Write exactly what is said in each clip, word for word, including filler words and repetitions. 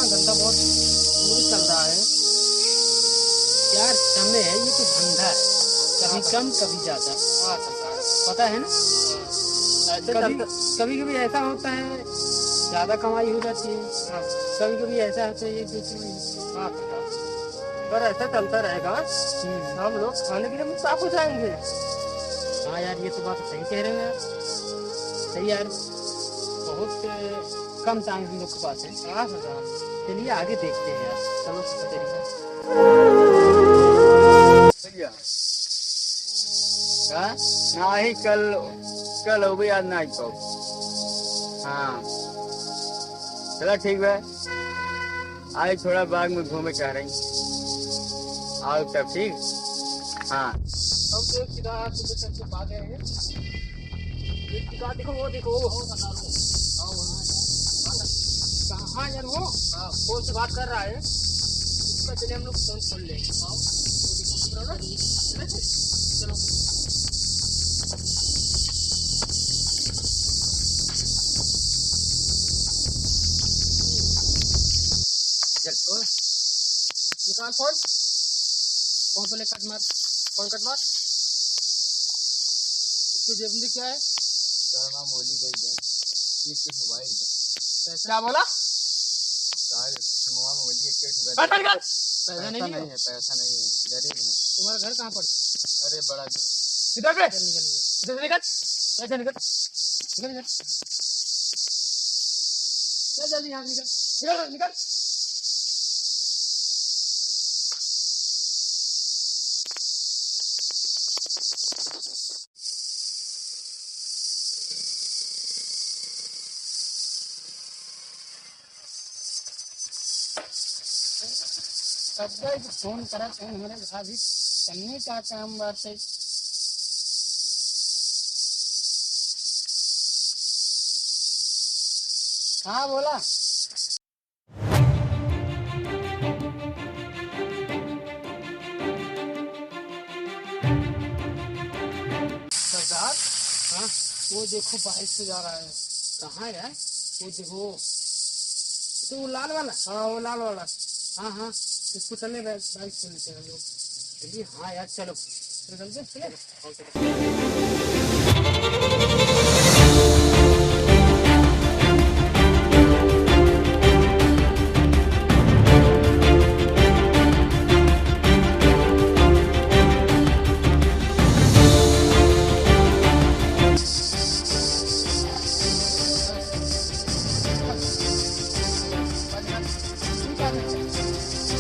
धंधा बहुत बुरा चल रहा है। यार, समय है, ये तो धंधा है, कभी कम, कभी ज्यादा। हाँ, सरदार। पता है ना? ऐसे कभी, चलता कभी कभी ऐसा होता है, ज्यादा कमाई हो जाती है। हाँ। कभी कभी ऐसा होता है, एक दो कमाई। हाँ, सरदार। अगर ऐसा चलता रहेगा, हम्म। हम लोग खाने के लिए मुसाफिर हो जाएंगे। हाँ यार, ये तो बात सही कह रहे हो यार। सही यार, बहुत कम टाइम हम लोग के पास है। हाँ, सरदार। चलिए, आगे देखते हैं यार। चलो, चलिए। भैया, का? नाही, कल, कल हो गई, आज नाही पाओ। हाँ, चला, ठीक बा। आज थोड़ा बाग में घूमे चाह रही। आओ तब, ठीक? हाँ। हम तो सीधा सीधे चल के भाग गए हैं। ये टिका देखो, वो देखो, वो हो बता रहा हूँ। हाँ, वहाँ है। कहाँ यार वो? हाँ, फोन से बात कर रहा है। उसका चलिए हम लोग फोन खोल ले। हाँ, वो देखो, चलो ना। चलो, चलो। चलो। चल, छोड़। निकाल फोन। फोन पे ले, कट मार। फोन कट मार। इसके जेब में क्या है? सर, माँ बोली गई है। ये सिर्फ मोबाइल का। पैसा? क्या बोला? सर, माँ बोली है, कैसे पैसा निकाल। पैसा पैसा नहीं है? नहीं है, पैसा नहीं है, गरीब है। तुम्हारा घर कहाँ पड़ता है? अरे, बड़ा दूर है। इधर से। चल, निकल, निकल। इधर से निकल। पैसा निकल। निकल, निकल। चल, जल्दी यहाँ से निकल। निकल, निकल। कब से फोन करत हैं हमरे भाभी, तन्नी का काम बाटे। हाँ, बोला। सरदार, हाँ? वो देखो, बाइक से जा रहा है। कहाँ यार? वो देखो, तो वो लाल वाला। हाँ, वो लाल वाला। हाँ, हाँ, उसको चलने, बाइक, बाइक से लेते हैं हम लोग। जल्दी, हाँ यार, चलो। चलो, चलते हैं, चलो।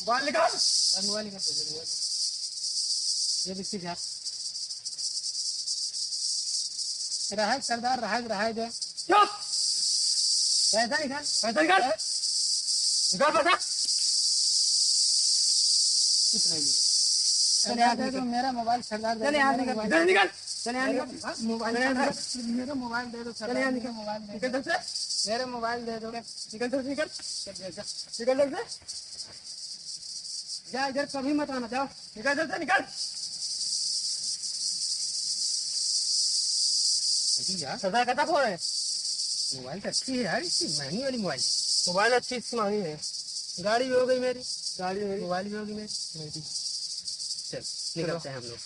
मोबाइल निकाल। मोबाइल निकाल, मोबाइल। ये भी सीधा। रहा सरदार, रहा, रहा दे। चुप! पैसा निकाल। पैसा निकाल। निकाल पैसा। कुछ नहीं। चले यहाँ दे दो, निकल। मेरा मोबाइल सरदार दे दो, चले यहाँ मेरा निकल। मोबाइल। इधर निकल। चले यहाँ निकल। मोबाइल, मोबाइल चले यहाँ निकल। मेरा मोबाइल दे दो, सरदार, मेरा मोबाइल दे दो। निकल इधर से। मेरा मोबाइल दे दो। निकल, निकल, निकल। चल, चल, चल। निकल इधर से। जा, इधर कभी मत आना, जाओ। निकल, चल, चल, निकल। लेकिन यार, सरदार, कता फोन है? मोबाइल तो अच्छी है यार, इसकी महंगी वाली मोबाइल। मोबाइल अच्छी, इसकी महंगी है। गाड़ी भी हो गई मेरी, गाड़ी मेरी। मोबाइल भी होगी मेरी। मेरी। चल, चलो। निकलते हैं हम लोग।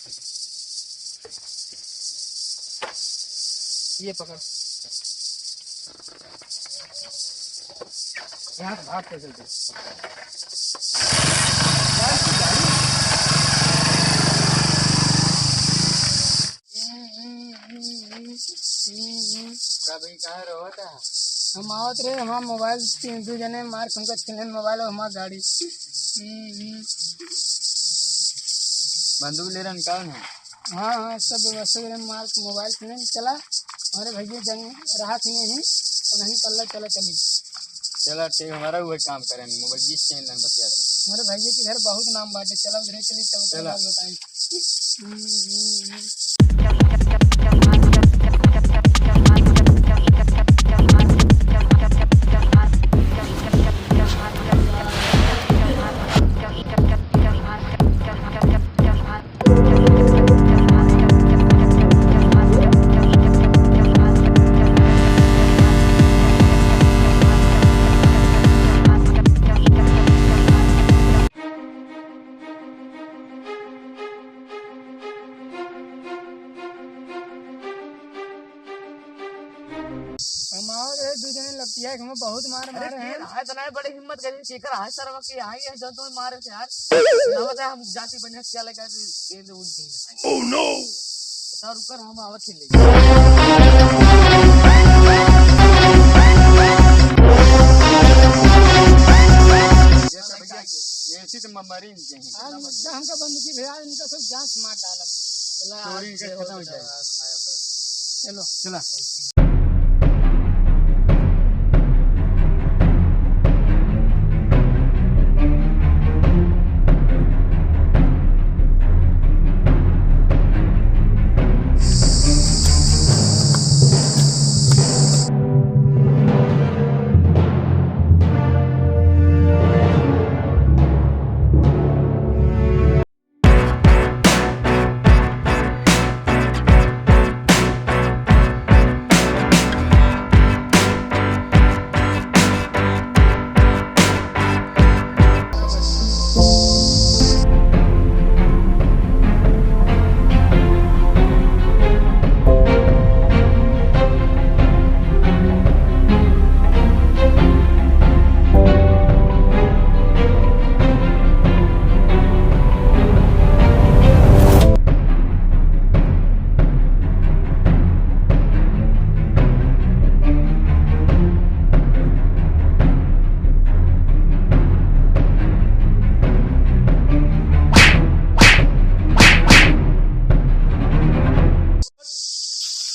ये पकड़। यहाँ से भाग के चलते हैं। का भाई, कहाँ रहो था? हम आवत रहे, हमार मोबाइल, तीन, दो जने मार के हमका छीन लेन मोबाइल और हमार गाड़ी। बंदूक ले रहन कौन है? हाँ, हाँ, सब व्यवस्था करे, मार के मोबाइल छीन लेन, चला। हमारे भैया जंग रहा थी नहीं, उन्हीं पल्ला चला चली। चला ठीक, हमारा वही काम करें, मोबाइल जिस छीन लेन बतिया करे। हमारे भैया के घर बहुत नाम बाटे, चला उधरे चली, तब ओकर चला। बाद बताई। देख, हमें बहुत मार अरे मारे हैं। तेल है तो नहीं, बड़ी हिम्मत करी, चीकर है सर, वकी आई है जो तुम्हें मारे थे यार। ना बता, हम जाति बने क्या लगा, ये, ये उड़ गई। Oh no! बताओ, रुको, हम आवत ही ले। ये सब भैया, ये इसी तो मरी इनके हैं। आज मुद्दा हमका बंदूकी भैया, इनका सब जान से मार डालब। चला, चोरी आज इनका खत्म हो जाए। चलो। चला।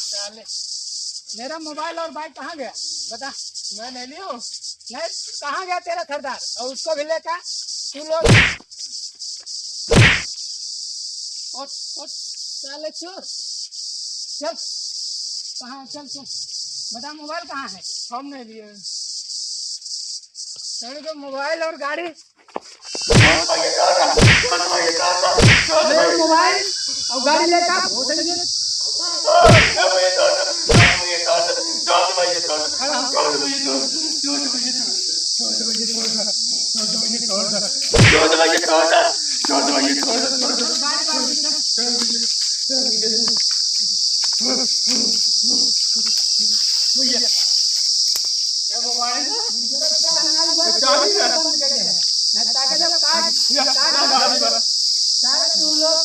साले, मेरा मोबाइल और बाइक कहाँ गया? बता। मैं नहीं लियो। नहीं, कहाँ गया तेरा सरदार? और उसको भी लेकर तू लोग। उठ, उठ, साले चोर। चल, कहाँ है? चल, चल। बता, मोबाइल कहाँ है? हम नहीं लिए। तेरे को मोबाइल और गाड़ी। अरे मोबाइल और गाड़ी लेकर भोसड़ी में। चाबी है। ना ताकत है, काट, काट, काट। सारे तू लोग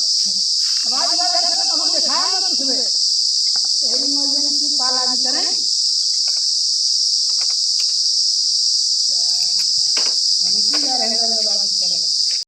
आवाज मत कर, तो हम दिखाया मत उसमें। तेरी मर्जी में तू पाला भी करे। हम भी जा रहे हैं, बात करें।